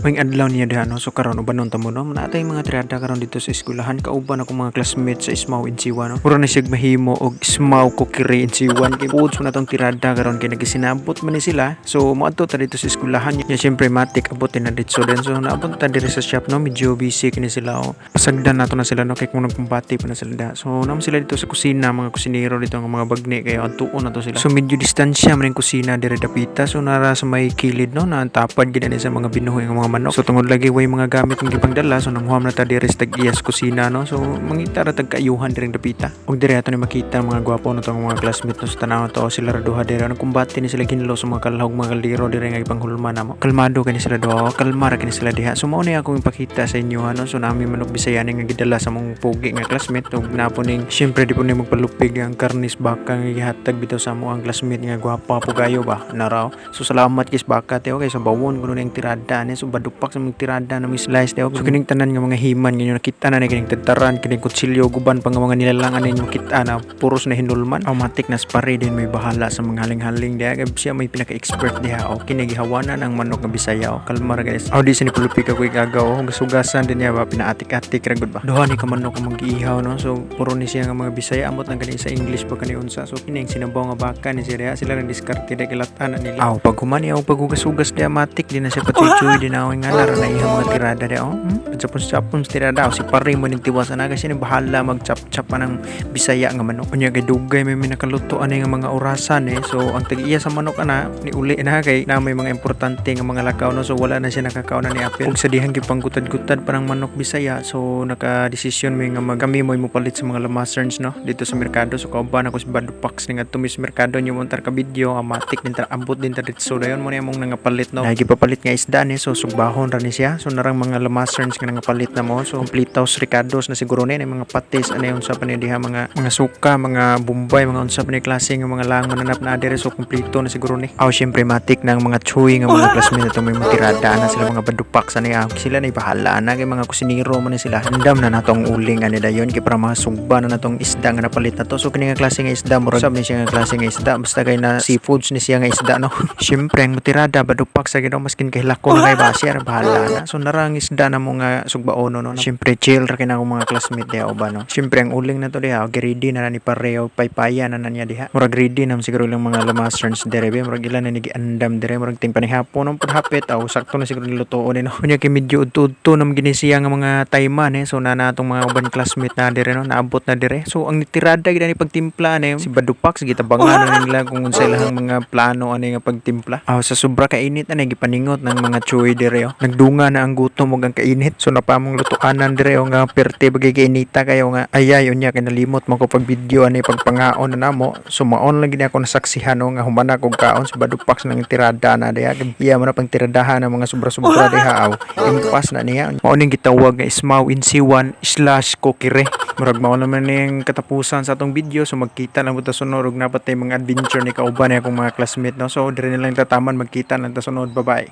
May adlaw niya diha, no. So karon ubanon ta mo, no. Naa tay mga tirada karon dito sa eskwelahan kauban akong mga classmates sa Ismao NC1, no. Mura na siya mahimo og Ismao Cookery NC1 kay foods mo na tong tirada karon kay nagisinabot man ni sila. So moadto ta dito sa eskwelahan niya, syempre matik abot din na dito din. So naabot ta diri sa shop, no. Medyo busy kini sila, oh. Pasagdan nato na sila, no, kay kung nagkumbati pa na sila diha. So naman sila dito sa kusina, mga kusinero dito nga mga bagni kayo adtuon na to sila. So medyo distansya man ang kusina diri dapita. So nara sa may kilid, no, na tapad gid ani sa mga binuhi nga mga manok. So tungod lagi way mga gamit nga gipangdala, so nanguham na ta diri sa tag-iya sa kusina, no. So mangita ra tag kaayuhan diri dapita. Ug diri ato ni makita ang mga gwapo na tong mga classmate, no, sa tanaw to sila ra duha diri. Nagkumbate ni sila ginlo sa mga kalahog, mga kaldero diri nga gipanghulma namo. Kalmado kani sila duha, kalma ra kini sila diha. So mao ni akong ipakita sa inyo, ano. So nami manok Bisaya ni nga gidala sa mong pugi nga classmate ug napo ning syempre di po ni magpalupig ang karnis baka nga gihatag bitaw sa amo ang classmate nga gwapa po kayo ba naraw. So salamat kis baka te, okay. So bawon kuno ning tirada ni, so badupak sa mga tirada na may slice te. So kining tanan nga mga himan nga nakita na ni, kining tadtaran, kining kutsilyo, guban pa nga mga nilalang ani inyo kita na puros na hinulman. Automatic na spare din may bahala sa mga haling-haling diha kay siya may pinaka-expert diha. O kini gihawanan ang manok nga Bisaya, o kalma ra, guys. Aw di sa ni pulupig ako igagaw, o hugas-hugasan din niya ba, pinaatik-atik ra gud ba. Duha ni ka manok ang magiihaw, no. So puro ni siya nga mga Bisaya, amot lang kani sa English ba kani unsa. So kini ang sinabaw nga baka ni siya diha, sila nang diskarte diha kilatan na nila. Aw pag human aw paghugas-hugas diha, matik di na siya patsuy din na nga nara na ihang mga tirada diha, oh. Sapon-sapon sa tirada, o si pare mo ning tiwasan na kasi ni bahala mag-chop-chop pa ng Bisaya nga manok. Unya kay dugay may nakaluto ani nga mga orasan eh. So ang tag-iya sa manok ana ni uli na kay na may mga importante nga mga lakaw, no. So wala na siya nakakaon na ni apil. Ug sa dihang gipanggutad-gutad pa ng manok Bisaya, so naka-desisyon mi nga mag kami mo'y mopalit sa mga lamaserns, no, dito sa merkado. So kauban ako si Badupax ni ngadto mi sa merkado nyo montar ka video, amatik din ta ambot din ta dito. Dayon mo na among nangapalit, no. Nagipapalit nga isda ni, so sugbahon ra ni siya. So narang mga lamaserns nga nangapalit na mo. So kompletaw ricados na siguro ni mga patis ano unsa pa ni diha, mga suka, mga bombay, mga unsa pa ni klase nga mga lang mananap na diri, so kompleto na siguro ni. Aw syempre matik ng mga chuy nga mga classmate ato may matirada na sila mga badupak sa niya. Sila na bahala na kay mga kusinero man ni sila. Andam na natong uling ani dayon kay para masugba na natong isda nga napalit na to. So kini nga klase nga isda, murag sab ni siya nga klase nga isda, basta kay na seafoods ni siya nga isda, no. Syempre ang matirada badupak sa Ginoo maskin kay lako na kay ba siya bahala na. So narang isda na mo nga sugbaono, no. Syempre chill ra kay na akong mga classmate diha uban, no. Syempre ang uling na to diha ready na, na ni pareho paypaya na na niya diha. Murag ready na siguro ilang mga lamaserns dire be, murag ilan na ni giandam dire, murag ting panihapon nung padhapit aw sakto na siguro nilutoon ni, no. Unya kay medyo udto-udto na gini siya nga mga time eh. So na natong mga uban classmate na dire, no, naabot na dire. So ang tirada gid ni pagtimpla ni si Badupak, sige tabangan na nila kung unsa ilahang mga plano ani nga pagtimpla. Aw sa sobra kainit ani gipaningot ng mga chuy dire, oh. Nagdunga na ang gutom ug ang kainit. So napamong lutuanan dire, oh, nga perte bagay kainita kayo nga ayay. Unya kay nalimot mo ko pag video ani pagpangaon na namo. So maon lang gid ako nasaksihan, no, nga human ako kaon sa Badupak nang tirada na diha. Iya mo na pang tiradahan ang mga sobra-sobra diha, aw impas na niya. Mao ning gitawag nga Ismaw NC1/Cookery. Murag mao naman ning katapusan sa atong video. So magkita lang ta sunod ug napat tay mga adventure ni kauban ni akong mga classmate, no. So dire na lang tataman, magkita lang ta sunod. Bye bye.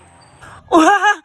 Wah!